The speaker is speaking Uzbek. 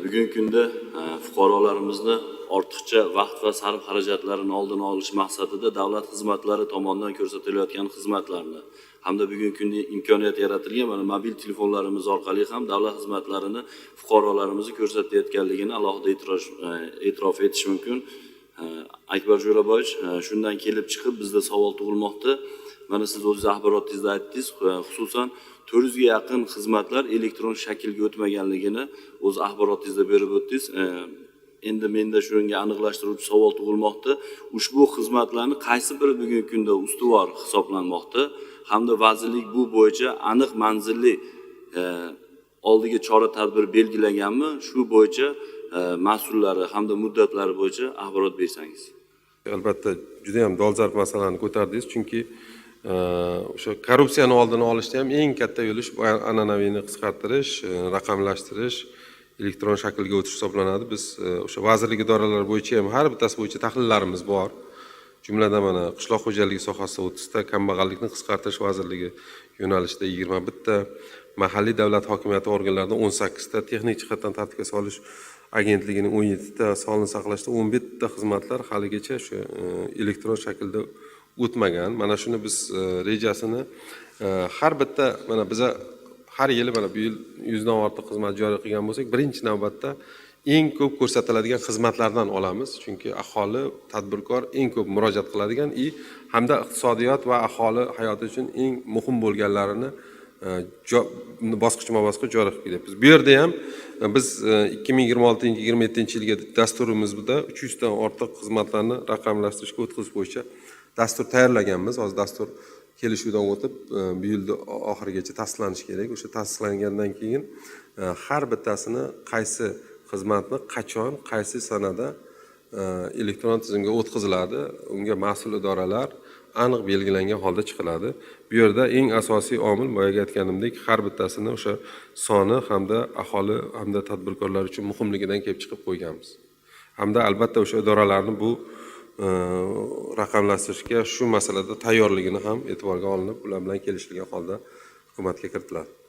Bugungi kunda fuqarolarimizni ortiqcha vaqt va sarf xarajatlarini oldini olish maqsadida davlat xizmatlari tomonidan ko'rsatilayotgan xizmatlarni hamda bugungi kunda imkoniyat yaratilgan, mana, mobil telefonlarimiz orqali ham davlat xizmatlarini fuqarolarimizga ko'rsatayotganligini alohida e'tirof etish mumkin. Akbar Jo'raboyevich, shundan kelib chiqib bizda savol tug'ilmoqda. Mana, siz o'zingiz axborotingizda aytdingiz, xususan, 400ga yaqin xizmatlar elektron shaklga o'tmaganligini o'z axborotingizda berib o'tdingiz. Endi menda shunga aniqlashtiruvchi savol tug'ilmoqda: ushbu xizmatlarni qaysi biri bugungi kunda ustuvor hisoblanmoqda hamda vazirlik bu bo'yicha aniq manzilli oldiga chora tadbir belgilaganmi? Shu bo'yicha mas'ullari hamda muddatlari bo'yicha axborot bersangiz. Albatta, juda yam dolzarb masalani ko'tardingiz, chunki o'sha korrupsiyani oldini olishda ham eng katta yo'lish bu an'anaviyni qisqartirish, raqamlashtirish, elektron shaklga o'tish hisoblanadi. Biz o'sha vazirlik, idoralar bo'yicha ham har bittasi bo'yicha tahlillarimiz bor. Jumladan, mana, qishloq xo'jaligi sohasida 30ta, Kambag'allikni qisqartirish vazirligi yo'nalishida 21ta, mahalliy davlat hokimiyati organlarida 18ta, texnik jihatdan tartibga solish agentligining 17ta, sog'liqni saqlashda 11ta xizmatlar haligacha shu elektron shaklda o'tmagan. Mana shuni biz rejasini har bitta, mana, biza har yili, mana, bu yil 100dan ortiq xizmat joriy qilgan bo'lsak, birinchi navbatda eng ko'p ko'rsatiladigan xizmatlardan olamiz, chunki aholi, tadbirkor eng ko'p murojaat qiladigan и hamda iqtisodiyot va aholi hayoti uchun eng muhim bo'lganlarini bosqichma bosqich joriy qilib kelyapmiz. Bu yerda ham biz 2026, 27-yilga dasturimizda 300dan ortiq xizmatlarni raqamlashtirishga o'tkazish bo'yicha dastur tayyorlaganmiz. Hozir dastur kelishuvdan o'tib, bu yilni oxirigacha tasdiqlanishi kerak. O'sha tasdiqlangandan keyin har bittasini, qaysi xizmatni qachon, qaysi sanada elektron tizimga o'tkaziladi, unga mas'ul idoralar aniq belgilangan holda chiqiladi. Bu yerda eng asosiy omil, boyagi aytganimdek, har bittasini o'sha soni hamda aholi hamda tadbirkorlar uchun muhimligidan kelib chiqib qo'yganmiz hamda, albatta, o'sha idoralarni bu raqamlashtirishga shu masalada tayyorligini ham e'tiborga olinib, ular bilan kelishilgan holda hukumatga kiritiladi.